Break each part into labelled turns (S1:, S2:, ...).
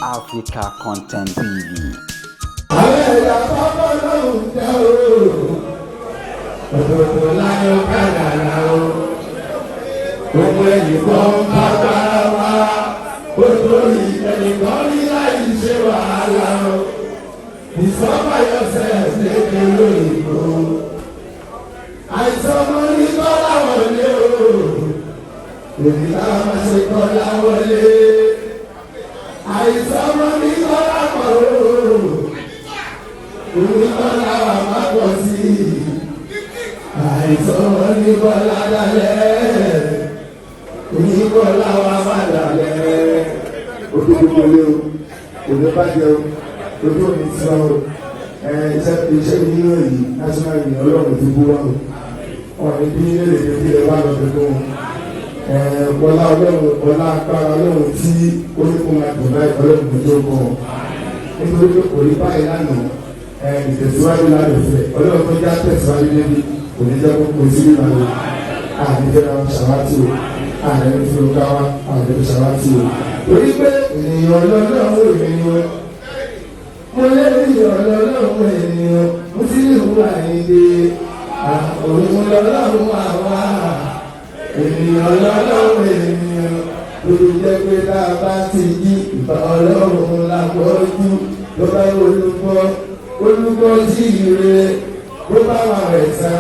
S1: Africa Content TV.
S2: Àwọn ẹ̀yà kọ́kọ́ lóhùn jẹ́ o. Òdòdó láyọ̀ kádàrá o. Gbogbo ẹnìkan ń bá bára wa. Ó torí ẹnìkan ní láì ṣe wàhálà o. Discover yourself lédè lóyìnbó. Àìsàn ọmọ ní kọ́lá wọlé o. Èmi náà máa ṣe kọ́lá wọlé. Àìsàn ọmọ ní kọ́lá pọ̀ o. Èmi kọ́lá wà má pọ̀ sí i. Àìsàn ọmọ ní kọ́lá dalẹ̀. Èmi kọ́lá wà má dalẹ̀.
S3: Òdodo wọlé o, kò ní bàjẹ́ o, ojú òní ti wá o. Iṣẹ́ iṣẹ́ nínú èyí national union, Ọlọ́run ti bú wá o. Ọ̀rẹ́ bí ilé lè fi ẹ wá lọ fi fún wọn. Wọlá Ọlọ́run, wọlá agbára Ọlọ́run tí ó ní kó máa dùn láì Ọlọ́run kò tó kọ́ ọ, nítorí pé kò rí báyìí lánàá. Ìtẹ̀síwájú lánàá fẹ́ Ọlọ́run tó já tẹ̀síwájú débi, kò ní jẹ́ kó kó sí ìlànà àdìjẹ́ra ṣàwátì o. Ààrẹ fi ọ̀gá wa ààrẹ fi ṣàwátì o, torí pé ènìyàn lọ́lọ́run ènìyàn, mo lé ènìyàn lọ́lọ́run ènìyàn, mo sì lè wú àyíndé òun lọ́lọ́run àwa ènìyàn lọ́lọ́run ènìyàn. Lórí jẹ́ pé tá a bá ti jí, ìbá Ọlọ́run lápọ̀jù. Tó bá olùkọ́ olùkọ́ sí ire, tó bá wà rẹ̀ sá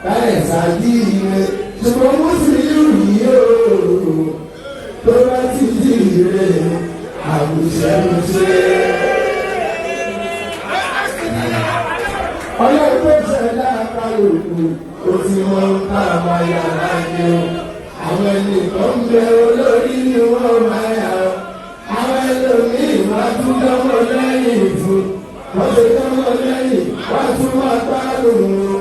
S3: káyẹ̀ sá jí ire, ṣùgbọ́n mo sì rí o, tó bá ti jí ire, àwùṣẹ́wùṣẹ́. Ọlọ́run tó ṣẹ̀dá kálukú, ó ti mọ tá a máa yà láyé o. Àwọn ẹnìkan ń bẹ, olórí ni wọ́n máa yà o. Àwọn ẹlòmíì wọ́n tún dánwò lẹ́yìn fún. Wọ́n ṣe dánwò lẹ́yìn, wọ́n tún máa gbádùn o.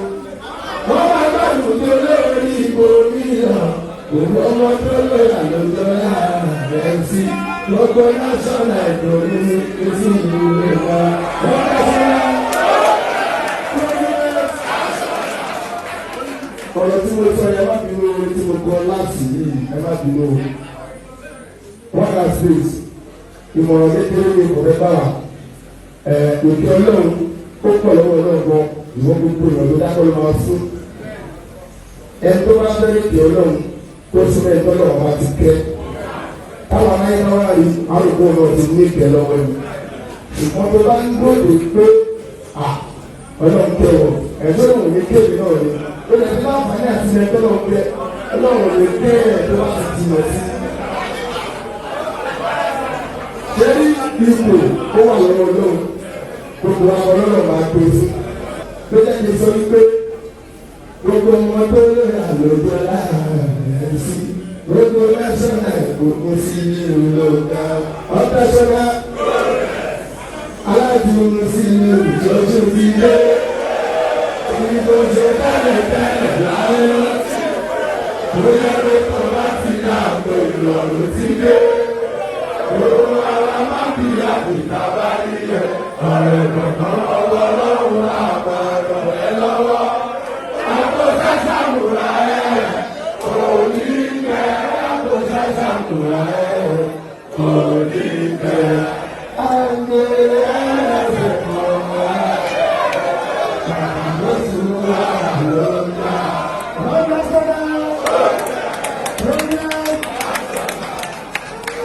S3: Wọ́n máa gbádùn tó lórí ipò mílíọ̀nù. Òun ọmọ tó lóyà lọ́jọ́ láàárẹ̀ sí. Gbogbo national ìdòwú etí ìlú rẹ̀ wá. Wọ́n national. Ọ̀rọ̀ tí mo sọ yẹn, ẹ má bínú. Orin tí mo kọ láti yìí, ẹ má bínú o. One last space, ìmọ̀ràn kékeré ní kò fẹ́ bá wa. Ẹ òkè Ọlọ́run ó pọ̀ lọ́wọ́ Ọlọ́run gan. Ìwọ́n gbogbo ìrìn tó dákọ́ ló máa fún ẹ. Tó bá fẹ́ kí Ọlọ́run kó súnmọ́ ẹ, tọ́lọ́ ọba ti kẹ́ táwọn amáyé náà wà rí àrùkù náà ti ní ìkẹ́ lọ́wọ́ ni. Ṣùgbọ́n tó bá ń gbọ́dọ̀ pé à Ọlọ́run kẹ́ wọ̀ ẹ̀jọ́ òun ní kéèmí náà ni ó lè fi láǹfààní àti ilẹ̀ tọ́lọ́ kẹ́. Ọlọ́run lè kẹ́ ẹ̀ tó bá ti jìnà sí. Ṣé ipò ó wà lọ́wọ́ Ọlọ́run? Gbogbo àwọn Ọlọ́run máa gbé fún ló jẹ́ kí n sọ wípé gbogbo ọmọ tó lè àlòjọ láàrin sí gbogbo national gbogbo sí ní ológa ọ̀tẹ́sọ́lá aládùn sí ní ìjọ́jú ti dé ìbò ṣe tẹ́lẹ̀ tẹ́lẹ̀ láyé bóyá pé tó bá ti dá àpò ìrọ̀rùn ti dé. Òun ara má bí àbùkà bá rí ẹ ọ̀rẹ́ kọ̀ọ̀kan ọwọ́ Ọlọ́run àpò ẹ lọ́wọ́. Àpò sàṣàmùrà ẹ òní kẹ, àpò sàṣàmùrà ẹ òní kẹ. Àgbẹ̀.